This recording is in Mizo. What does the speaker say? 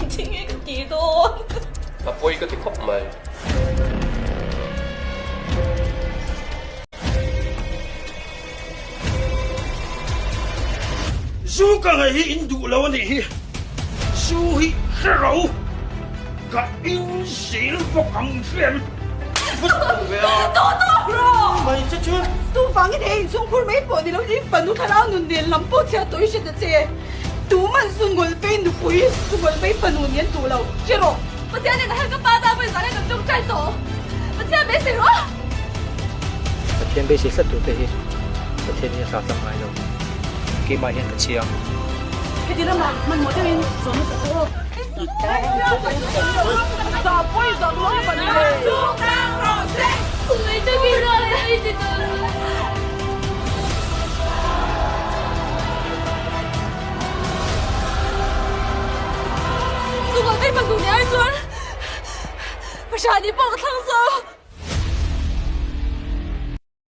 Engtin nge ka tih dawn? A pawi ka ti khawp mai. Zu ka ngei hi in duh lo a nih hi. Zu hi hre ro. Ka in zel bawk ang hriam. Mai che chu. Tu vangin he inchhungkhur mai pawh ni lo in fanu thlarau nun nen lam pawh chhiat tawh i hre ta che. Tu man zu ngawlh vei nupui, zu ngawlh vei fanu nih an duh lo. Hre rawh. Pathian in a hel ka pa ta vawi zan hian kan tawngtai tawh. Pathian beisei rawh. Pathian beisei hlat tur te hi Pathian hi a hlau tlang ngai lo. Keimah hian ka chiang. Heti ramah hmanhmawh deuhin zawhna ka tawk.